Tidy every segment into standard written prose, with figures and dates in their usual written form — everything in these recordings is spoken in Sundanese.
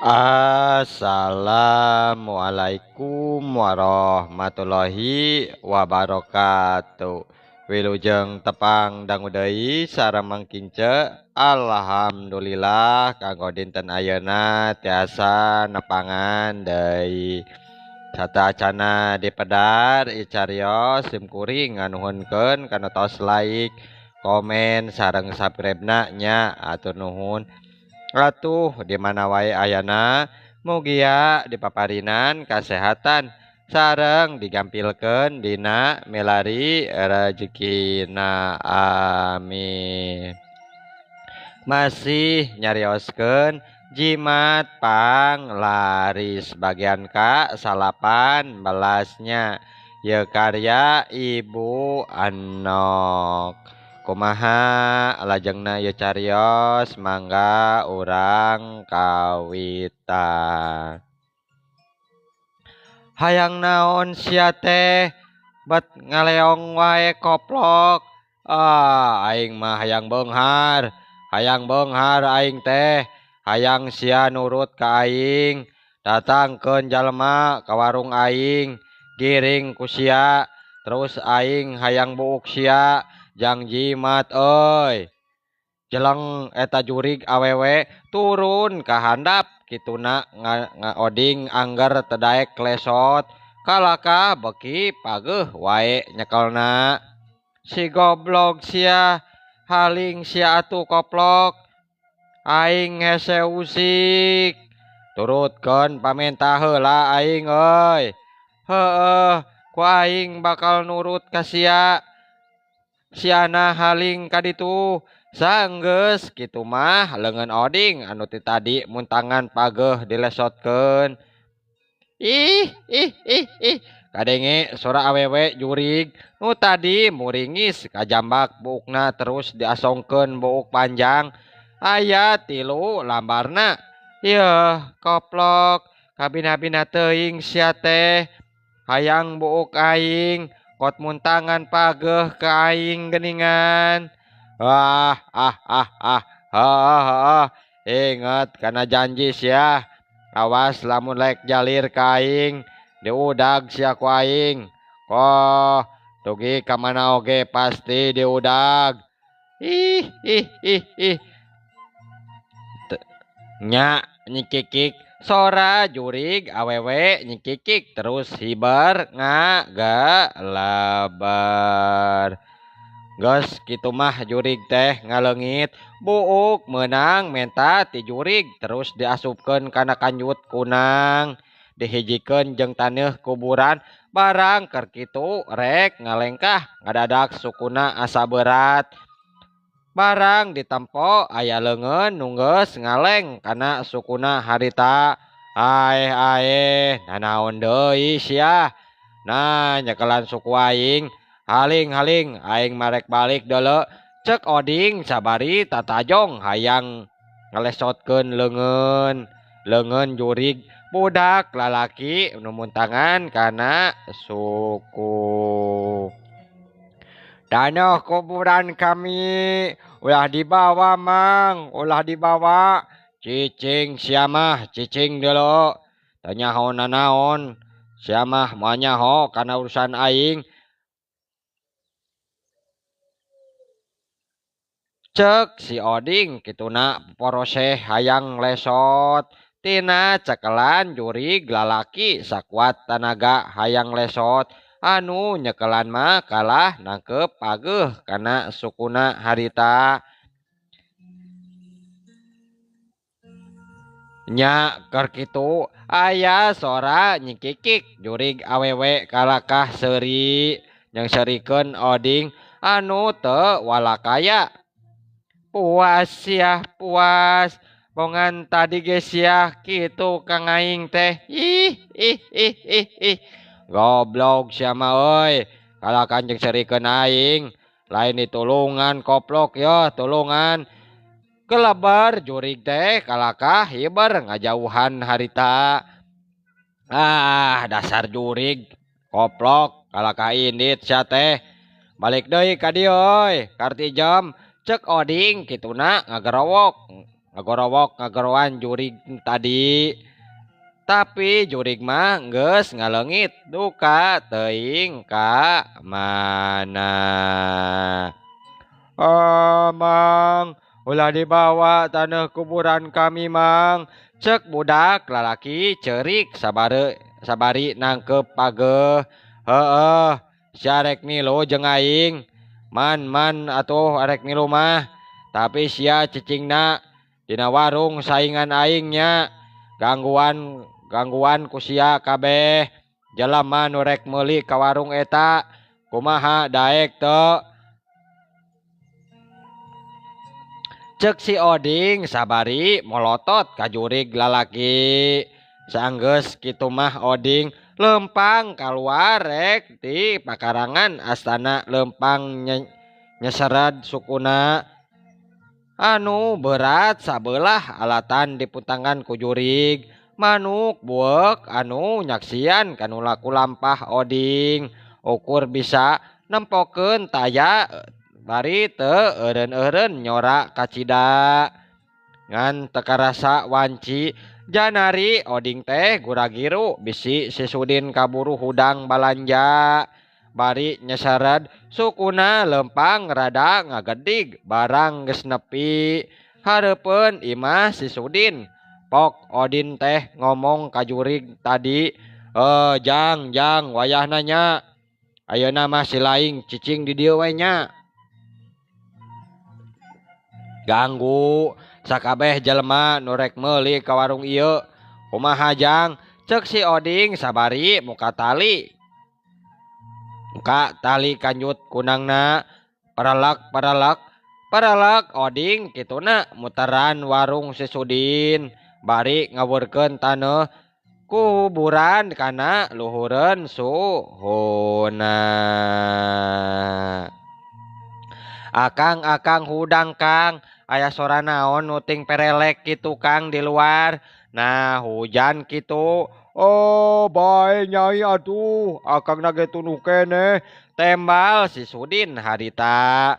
Assalamualaikum warahmatullahi wabarakatuh. Wilujeng tepang dangu deui sareng Mang Kince. Alhamdulillah kanggo dinten ayeuna tiasa nepangan deui. Sateuacana dipedar icarios sim kuring nganuhunkeun kana tos like, komen sareng subscribe-na nya atur nuhun. Atuh di mana wae ayana mugia dipaparinan kasehatan sareng digampilkeun dina milari rejekina amin. Masih nyarioskeun jimat panglaris bagian ka 18-nya ye karya Ibu Enok. Kumaha lajengna ieu carios mangga urang kawitan. Hayang naon sia teh bet ngaleong wae koplok. Ah, aing mah hayang beunghar aing teh. Hayang sia nurut ka aing, datangkeun jalma ka warung aing, giring ku sia, terus aing hayang buuk sia. Jang jimat euy. Jeleng eta jurig awewe turun ka handap kituna ngaoding angger teu daek lesot kalakah beki pageuh wae nyekelna. Si goblok sia haling sia atuh koplok. Aing hese usik. Turutkeun pamenta heula aing euy. Heueuh ku aing bakal nurut ka sia. Siana haling ka ditu sanggeus kitu mah leungeun oding anu ti tadi muntangan pageuh dilesotkeun. Ih ih ih ih kadenge sora awewe jurig nu tadi muringis kajambak buukna terus diasongkeun buuk panjang aya 3 lambarna. Yeuh koplok kabina-bina teuing sia teh hayang buuk aing kot muntangan pageuh ka aing geuningan. Ah ah ah ah ha ha inget kana janji sia. Awas lamun lek jalir ka aing diudag sia ku aing. Koh dugi ka mana oge pasti diudag. Ih ih ih ih nya nyikikik sora jurig awewe nyikikik terus hiber ngagalabar. Geus kitu mah jurig teh ngaleungit buuk meunang menta ti jurig terus diasupkeun kana kanjut kunang dihijikeun jeung taneuh kuburan barang keur kitu rek ngalengkah ngadadak sukuna asa berat. Barang ditempo aya leungeun nu geus ngaleng kana sukuna harita. Aeh aeh nanaon deui sia. Nah nyekelan suku aing haling-haling aing marek balik deuleu cek oding sabari tatajong hayang ngalesotkeun leungeun. Leungeun jurig budak lalaki nu muntangan kana suku. Tanah kuburan kami ulah dibawa mang, ulah dibawa. Cicing sia mah, cicing deuleu. Teu nyaho nanaon, sia mah moal nyaho kana urusan aing. Cek si oding kituna poroseh hayang lesot. Tina cekelan jurig lalaki sakuat tanaga hayang lesot. Anu nyekelan mah kalah nangkep pageuh kana sukuna harita. Nya keur kitu aya sora nyikikik jurig awewe kalakah seuri jeung seurikeun oding anu teu walakaya. Puas sia puas bongan tadi ge sia kitu ka aing teh. Ih ih ih ih ih goblok sia mah euy kalakan jeung seurikeun aing lain ditulungan koplok yo tulungan. Kelebar jurig teh kalakah hiber ngajauhan harita. Ah dasar jurig koplok kalakah indit sia teh balik deui ka dieu euy karti jam cek oding kituna ngagerowok ngagorowok ngageroan jurig tadi. Tapi jurig mah geus ngaleungit duka teuing ka mana. Ah, Mang, ulah dibawa taneuh kuburan kami, Mang. Cek budak lalaki ceurik sabari nangkep pageuh. Heueuh, sia rek milu jeung aing. Man man atuh arek milu mah. Tapi sia cicingna dina warung saingan aing nya. Gangguan ku sia kabeh. Jelema nu rek meuli ka warung eta kumaha daek teu? Cek si Oding sabari molotot ka jurig lalaki. Saenggeus kitu mah Oding lempang kaluar rek di pakarangan astana lempang nyeserad sukuna. Anu berat sabelah alatan diputangan ku jurig. Manuk bueuk anu nyaksian kanu laku lampah Oding. Ukur bisa nempokeun taya bari teu eureun-eureun nyora kacida. Ngan teu karasa wanci janari Oding teh guragiru bisi si Sudin kaburu hudang balanja. Bari nyeserad sukuna lempang rada ngagedig barang geus nepi hareupeun imah si Sudin. Pok Odin teh ngomong ka jurig tadi, jang jang wayahna nya. Ayeuna mah si laing cicing di dieu we nya. Ganggu sakabeh jelema nu rek meuli ka warung ieu. Kumaha jang? Cek si Oding sabari muka tali. Muka tali kanjut kunangna paralak paralak paralak Oding kituna muteran warung si Sudin bari ngawurkeun taneuh kuburan kana luhureun suhuna. Akang-akang hudang Kang, aya sora naon nu ting perelek kitu Kang di luar. Nah hujan kitu. Oh bae nyai atuh, akang na ge tunduh keneh. Tembal si Sudin harita.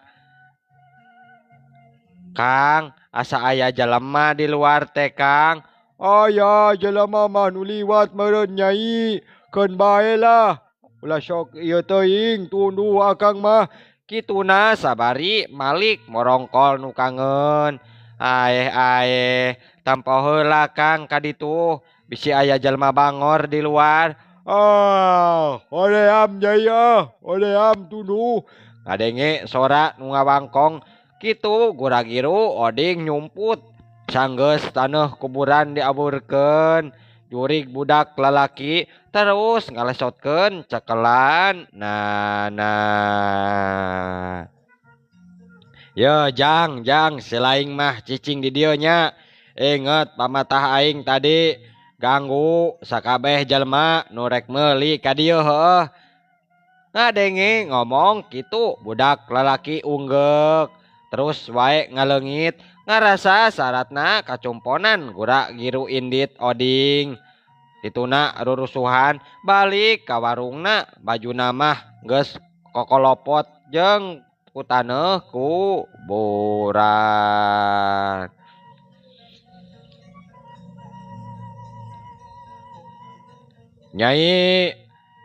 Kang, asa aya jelema di luar teh Kang. Aya jelema mah nu liwat meureun nyai. Keun bae lah. Ulah sok ieu teuing tunduh akang mah. Kituna sabari malik morongkol nu kangen. Aeh aeh, tampo heula Kang ka ditu. Bisi aya jelema bangor di luar. Ah, hoream nyai ah, hoream tunduh. Ngadenge sora nu ngawangkong kitu guragiru Oding nyumput. Sanggeus taneuh kuburan diaburkeun. Jurig budak lalaki terus ngalesotkeun cekelan nana. Yo jang jang si laing mah cicing di dieu nya. Inget pamatah aing tadi ganggu sakabeh jelema nu rek meuli ka dieu heueuh. Ngadenge ngomong kitu budak lalaki unggeuk terus wae ngaleungit ngarasa saratna kacumponan gura giru indit Oding. Dituna rurusuhan balik ka warungna bajuna mah geus kokolopot jeung ku taneuh kuburan. Nyai,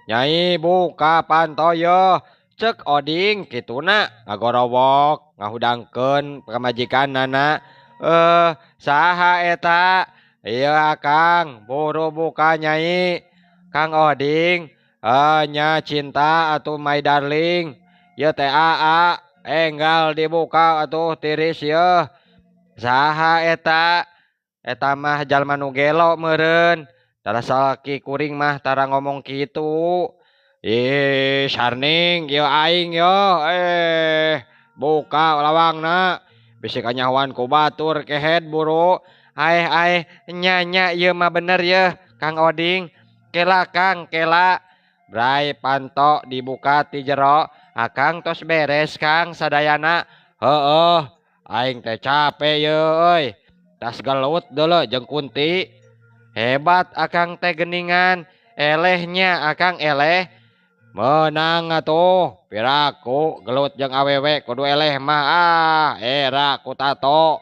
nyai buka panto yeuh. Cek Oding kituna ngagorowok ngahudangkeun pamajikanana. Saha eta? Ieu Akang, buru buka nyai. Kang Oding, nya cinta atuh my darling. Ieu teh aa, enggal dibuka atuh tiris yeuh. Saha eta? Eta mah jalma nu gelo meureun. Tara salaki kuring mah tara ngomong kitu. Ih, sarning ieu aing yo. Buka lawangna. Bisi kanyahoan ku batur kehed buru. Aeh aeh nya nya ieu mah bener yeuh Kang Oding. Kela Kang, kela. Bray panto dibuka ti jero. Akang tos beres Kang sadayana. Heueuh, aing teh capek yeuh euy. Tas gelut deuleu jeung kunti. Hebat akang teh geningan. Elehnya akang eleh. Menang atuh piraku gelut jeung awewe kudu eleh mah ah era ku tato.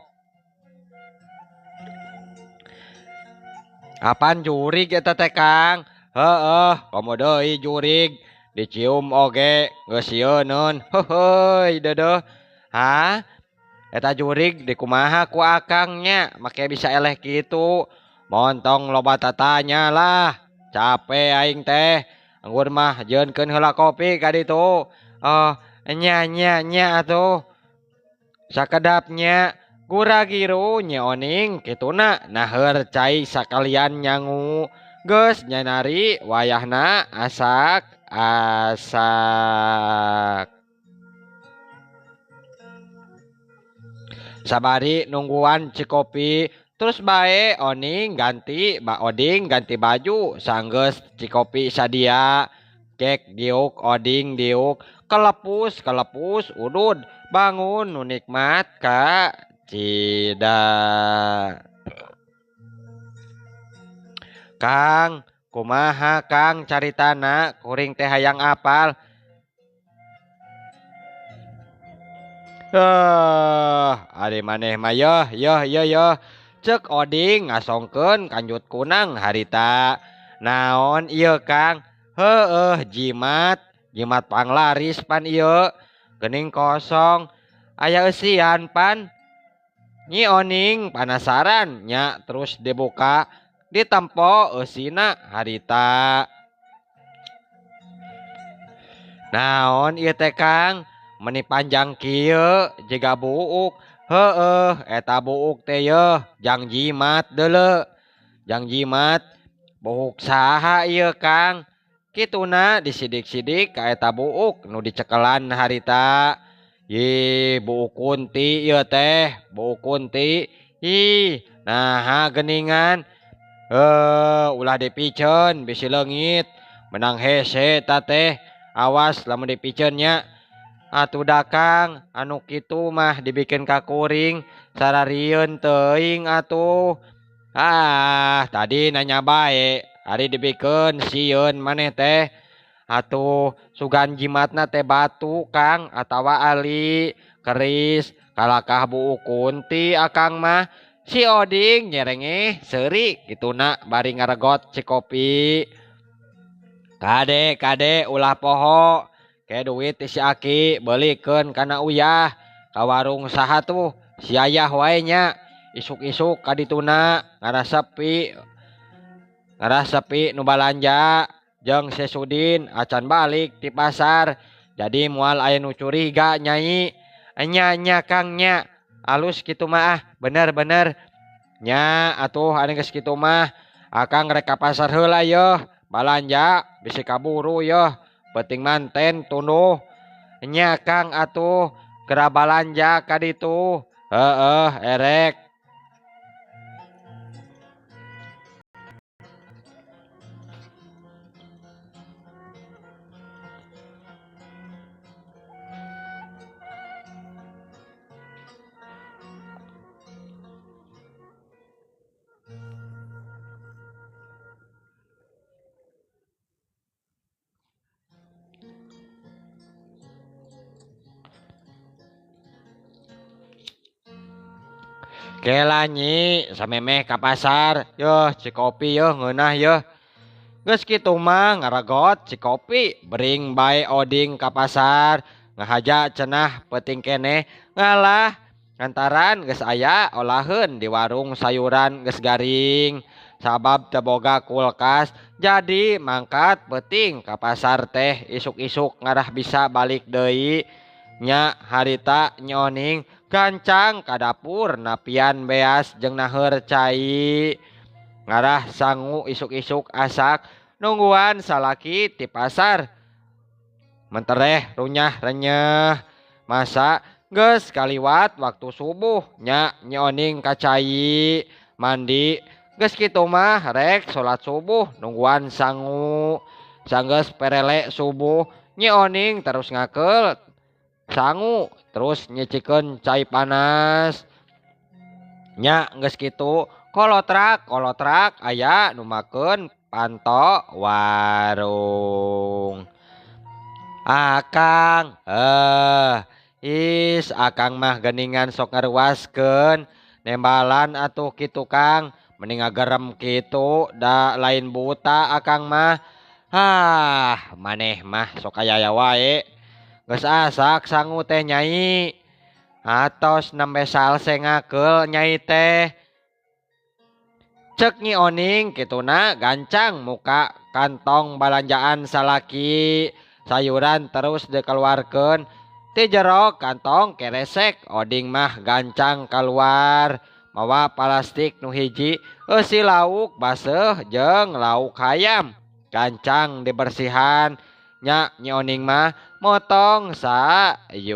Apan jurig eta teh Kang? Heeh, komo deui jurig dicium oge geus sieuneun. Heuheuy deudeuh. Hah? Eta jurig dikumaha ku akang nya make bisa eleh kitu. Montong loba tatanya lah. Cape aing teh. Anggur mah jieunkeun heula kopi ka ditu. Oh, nya nya nya atuh. Sakedap nya gura-giru Nyi Oning kituna naheur cai sakalian nyangu. Geus nyanari wayahna asak asak. Sabari nungguan cikopi terus bae Oning ganti ba Oding ganti baju sanggeus cikopi sadia. Kek diuk Oding diuk kelepus kelepus udud bangun nu nikmat ka cida. Kang, kumaha Kang caritana kuring teh hayang apal. Ari maneh mah yeuh yeuh yeuh yeuh. Ceuk Oding ngasongkeun kanjut kunang harita. Naon ieu Kang? Heueuh jimat, jimat panglaris pan ieu. Geuning kosong aya eusian pan. Nyi Oning panasaran nya terus dibuka ditempo eusina harita. Naon ieu teh Kang? Meni panjang kieu jiga buuk. Heueuh eta buuk teh yeuh jang jimat deuleu. Jang jimat buuk saha ieu Kang? Kituna disidik-sidik ka eta buuk nu dicekelan harita. Ih, buuk kunti ieu teh, buuk kunti. Ih, naha geuningan. Ulah dipiceun bisi leungit. Menang hese eta teh. Awas lamun dipiceun nya. Atuh da Kang, anu kitu mah dibikeun ka kuring, sararieun teuing atuh. Ah, tadi nanya bae, ari dibikeun sieun maneh teh. Atuh sugan jimatna teh batu Kang atawa ali, keris, kalakah buuk kunti akang mah. Si Oding nyerengeh seuri kituna bari ngaregot cikopi. Kade kade ulah poho. Ke duit ti si Aki beulikeun kana uyah ka warung saha tuh si ayah wae nya. Isuk-isuk ka dituna ngarasepi ngarasepi nu balanja jeung si Sudin acan balik ti pasar. Jadi moal aya nu curiga nyai. Nya nya Kang nya. Alus kitu mah ah, bener-bener. Nya atuh ari geus kitu mah akang rek ka pasar heula yeuh balanja bisi kaburu yeuh. Penting manten tunduh. Nya Kang atuh geura balanja ka ditu. Heueuh erek. Kela nyi samemeh ka pasar yeuh cikopi yeuh ngeunah yeuh. Geus kitu mah ngaregot cikopi bering bae Oding ka pasar ngahaja cenah peuting keneh ngalah lantaran geus aya olaheun di warung sayuran geus garing. Sabab teu boga kulkas jadi mangkat peuting ka pasar teh isuk-isuk ngarah bisa balik deui. Nya harita Nyi Oning gancang ka dapur napian beas jeung naheur cai. Ngarah sangu isuk-isuk asak nungguan salaki ti pasar. Mentereh runyah renyeh. Masa geus kaliwat waktu subuh nya Nyi Oning ka cai mandi. Geus kitu mah rek salat subuh nungguan sangu. Sanggeus perele subuh Nyi Oning terus ngakeul sangu terus nyicikeun cai panas. Nya geus kitu kolotrak kolotrak aya nu makeun panto warung. Akang, is akang mah geuningan sok ngaruaskeun nembalan atuh kitu Kang. Mending ngagerem kitu da lain buta akang mah. Hah, maneh mah sok aya wae. Geus asak sangu teh nyai. Atos nembe salse ngakeul nyai teh. Cek Nyi Oning kituna gancang muka kantong balanjaan salaki. Sayuran terus dikeluarkeun ti jero kantong keresek. Oding mah gancang keluar mawa plastik nu hiji eusi lauk baseuh jeung lauk hayam. Gancang dibersihan nya Nyi Oning mah motong sayuran.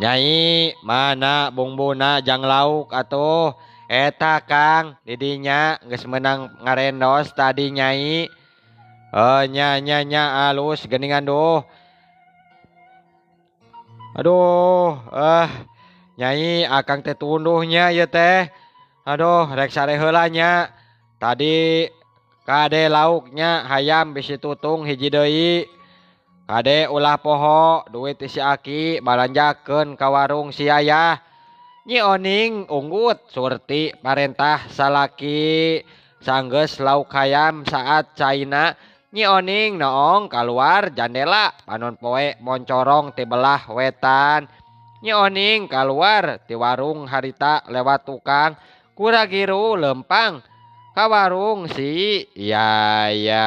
Nyai mana bumbuna jang lauk atuh? Eta Kang didinya geus meunang ngarendos tadi nyai. Nya nya nya alus geuningan duh. Aduh, nyai akang teh tunduhnya ieu teh. Aduh, rek sare heula nya. Tadi kade lauknya hayam bisi tutung hiji deui. Kade ulah poho duit si aki balanjakeun ka warung si Yayah. Nyi Oning unggut surti parentah salaki sanggeus lauk hayam saat caina. Nyi Oning noong kaluar jandela panon poe moncorong ti belah wetan. Nyi Oning kaluar ti warung harita lewat tukang kuragiru lempang ka warung si Yayah.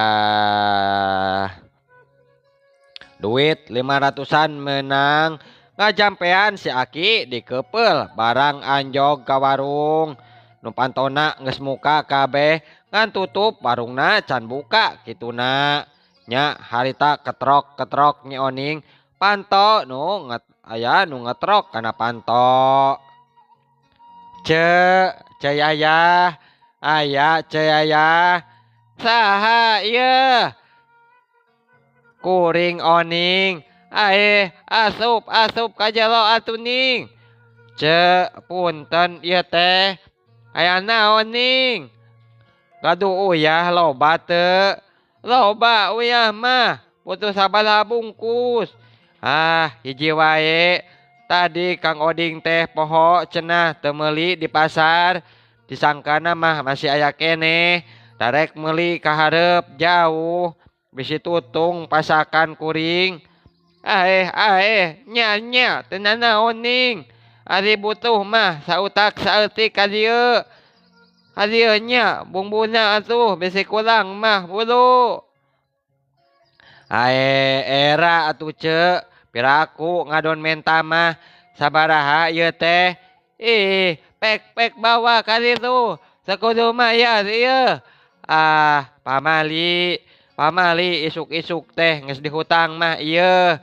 Duit 500-an menang ngajampean si aki dikepel barang anjog ka warung. Nu pantona geus muka kabeh ngan tutup warungna can buka kituna. Nya harita ketrok-ketrok Nyi Oning panto nu aya nu ngetrok kana panto. Ce ce Yayah, aya ce Yayah. Saha ieu? Kuring Oning. Ae asup asup ka jero atuh ning. Ce punten ieu teh. Aya naon ning? Gaduh uyah loba teu? Loba uyah mah, butuh sabaraha bungkus. Ah, hiji wae. Tadi Kang Oding teh poho cenah teu meuli di pasar. Disangkana mah masih aya keneh. Darek meuli ka hareup jauh. Bisi tutung pasakan kuring. Aeh aeh nya nya teu nanaon ning. Ari butuh mah sautak saeutik ka dieu. Ka dieu nya bumbuna atuh bisi kurang mah buru. Ae era atuh ce piraku ngadon menta mah sabaraha ieu teh. Ih pek pek bawa ka ditu sakudu mayar ieu. Ah pamali pamali isuk-isuk teh geus dihutang mah ieu.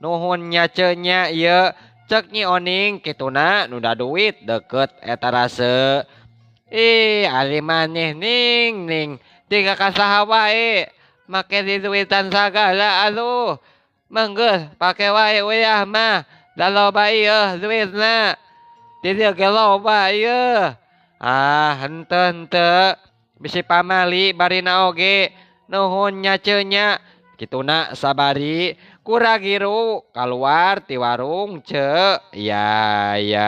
Nuhun nya ce nya ieu. Cek Nyi Oning kituna nunda duit deket eta rase. Ih ari maneh ning ning tiga ka saha wae make diduitan sagala aduh. Menggeus pake wae uyah mah da loba ieu duitna. Di dieu ge loba ieu. Ah henteu henteu bisi pamali barina oge. Nuhun nya ce nya. Kituna sabari kuragiru kaluar ti warung ce Yayah.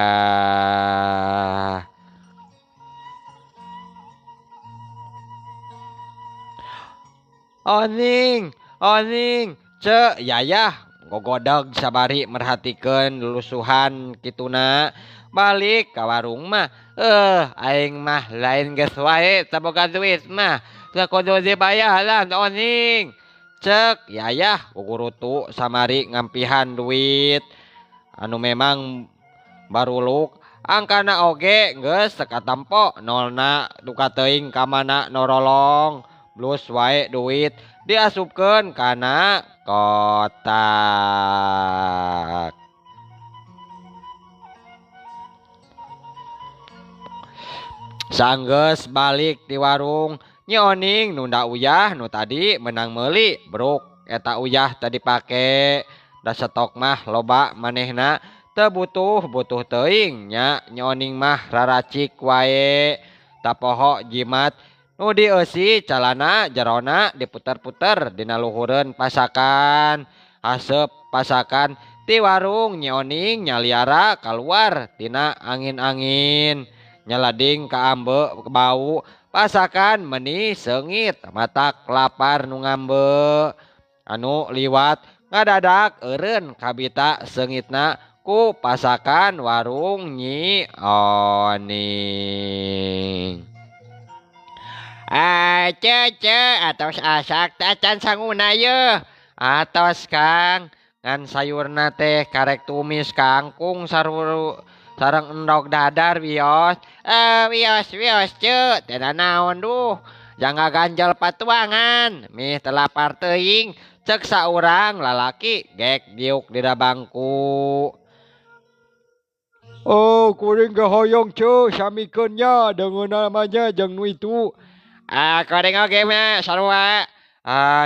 Oning oning ce Yayah gogodeg sabari merhatikeun lulusuhan kituna. Balik ka warung mah aing mah lain geus wae teu boga duit mah teu kudu dibayaran Oning. Cek Yayah gugurutu samari ngampihan duit anu memang baruluk angkana oge geus teu katempo nolna duka teuing ka mana norolong blus wae duit diasupkeun kana kotak. Sanggeus balik di warung Nyi Oning nunda uyah nu tadi menang meuli bruk eta uyah tadi pake da stok mah loba manehna teu butuh butuh teuing nya Nyi Oning mah raracik wae tapoho jimat nu dieusi calana jerona diputer-puter dina luhureun pasakan haseup pasakan Ti warung Nyi Oning nyaliara kaluar tina angin-angin. Nyalading ka ambe bau pasakan meni seungit matak lapar nu ngambe. Anu liwat ngadadak eureun kabita seungitna ku pasakan warung Nyi Oning. Cece atos asak teh acan sanguna yeuh. Atos Kang, ngan sayurna teh karek tumis kangkung sareng endog dadar wios. Wios wios ce, teh naon duh. Jangga ganjel patuangan, mih telapar teuing. Cek saurang lalaki gek diuk dina bangku. Oh, kuring ge hoyong ce, samikeun nya deungeunna mah nya jeung nu itu. Kuring oge mah sarua.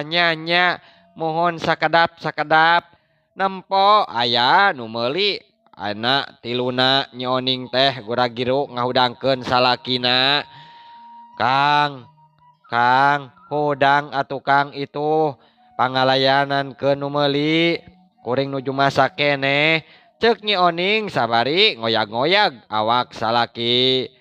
Nya nya mohon sakedap sakedap. Nempo aya nu meuli anak tiluna Nyi Oning teh gura-giru ngahudangkeun salakina. Kang, Kang, hudang atuh Kang itu pangalayanan ke nu meuli. Kuring nuju masak keneh. Cek Nyi Oning sabari ngoyag-ngoyag awak salaki.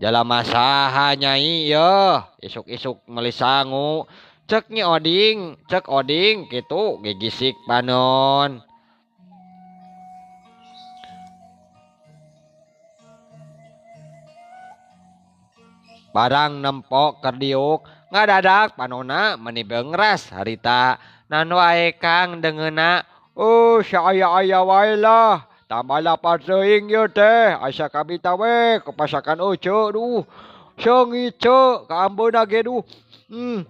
Jalama saha nyai yeuh, isuk-isuk meuli sangu. Cek Nyi Oding, cek Oding kitu gigisik panon. Barang nempok keur diuk ngadadak panona meni beungras harita. Nan wae Kang deungeunna. Oh, saaya-aya wae lah. Tambah lapar teuing ieu teh. Asa kabita we kepasakan euceu duh. Seungit ceu ka ambeuna ge duh.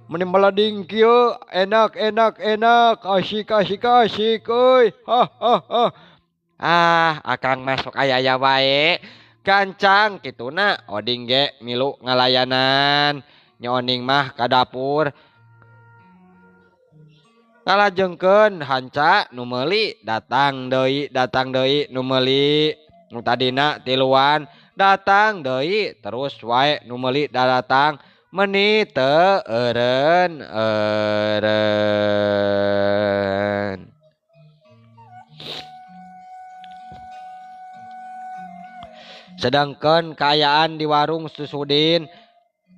Meni meleding kieu, enak enak enak, asik asik asik euy. Ha ha ha. Ah, akang masuk aya-aya wae. Gancang kituna Oding ge milu ngalayanan. Nyi Oning mah ka dapur. Ngalajengkeun hanca nu meuli datang deui, datang deui nu meuli. Nu tadina tiluan datang deui terus wae nu meuli datang. Meni teu eureun eureun. Sedangkan kaayaan di warung Susudin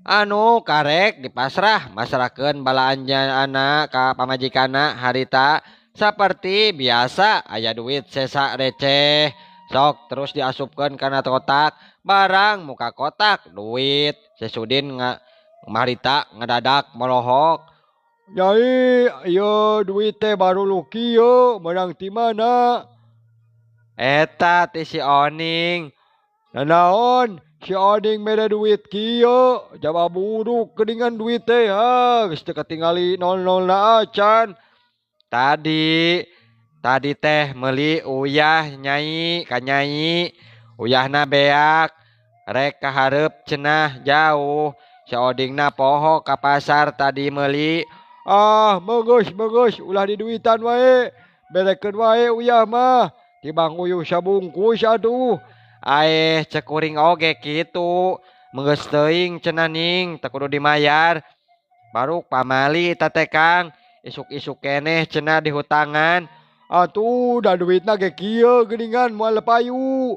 anu karek dipasrah masrahkeun balaannya anak ka pamajikanna harita saperti biasa aya duit sesa receh sok terus diasupkeun kana kotak barang muka kotak duit Sesudin marita ngadadak molohok. Nyai, ieu duit teh baru lu kieu meunang ti mana? Eta ti si Oning. Nanaon si Oning mere duit kieu jaba buruk geuningan duit teh ha geus teu katingali nol-nolna acan. Tadi teh meuli uyah nyai ka nyai uyahna beak rek kahareup cenah jauh. Si Odingna poho ka pasar tadi meuli. Ah, bagus bagus ulah diduitan wae. Berekeun wae uyah mah. Tibang uyuh sabungkus atuh. Aeh, cek kuring oge kitu. Menggeus teuing cenah ning, teu kudu dimayar. Baruk pamali eta teh Kang. Isuk-isuk keneh cenah dihutangan. Atuh da duitna ge kieu geuningan moal payu.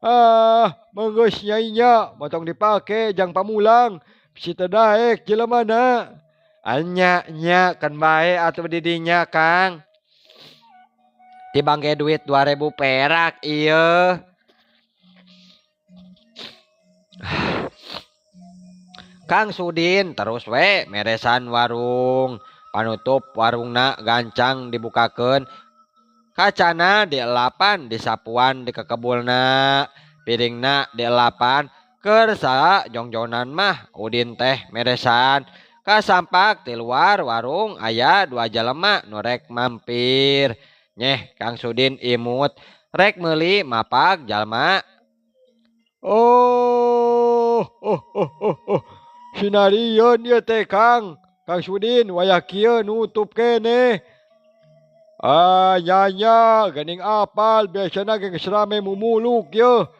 Ah, menggeus nyai nya, motong dipake jang pamulang. Si teu daek jelemana. Anya nya kan bae atuh di dinya Kang. Tibang ge duit 2000 perak ieu. Kang Sudin terus we meresan warung. Panutup warungna gancang dibukakeun. Kacana dielapan disapuan di kekebulna. Piringna dielapan. Kersa jongjonan mah Udin teh meresan. Kasampak di luar warung aya dua jelema nu rek mampir. Nyeh Kang Sudin imut rek meuli mapak jalma. Oh, oh, oh, oh, oh. Sinarieun ieu teh Kang. Kang Sudin wayah kieu nutup keneh. Ah, nya geuning apal biasana ge geus rame mumuluk yeuh.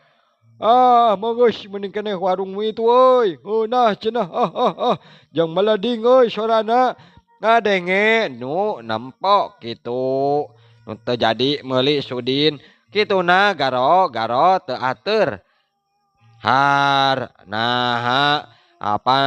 Ah, manggeus mending keneh warung itu euy. Ngeunah cenah. Ah, ah, ah. Jang meleding euy sorana. Ngadenge nu nempok kitu. Nu teu jadi meuli Sudin kituna garo garo teu ateur. Har naha apa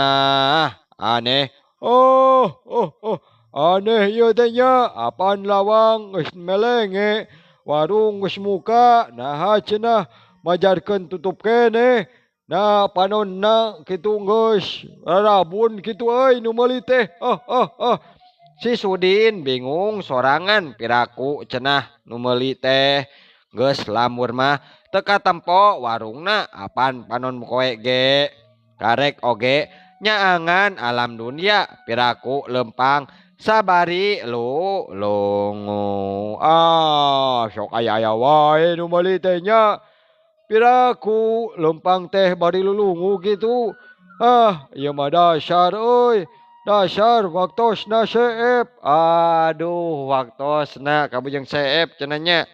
aneh. Oh oh oh aneh ieu teh nya apan lawang geus melenge warung geus muka naha cenah majarkeun tutup keneh. Nah panonna kitu geus rarabun kitu euy nu meuli teh. Oh oh oh. Si Sudin bingung sorangan piraku cenah nu meuli teh. Geus lamur mah teu katempo warungna apan panon poe ge. Karek oge nyaangan alam dunia piraku lempang sabari lu lungu. Ah sok aya-aya wae nu meuli teh nya. Piraku lempang teh bari lulungu kitu. Ah ieu mah dasar euy. Dasar waktosna seep. Aduh waktosna kabujeng seep cenah nya.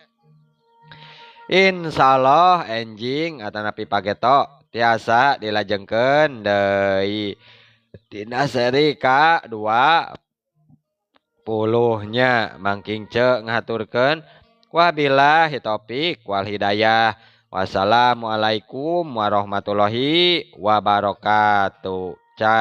Insyaallah enjing atanapi pageto tiasa dilajengkeun deui dina seri ka 20 nya. Mangking ce ngahaturkeun wabillahi taufik wal hidayah. Wassalamualaikum warahmatullahi wabarakatuh. Ca.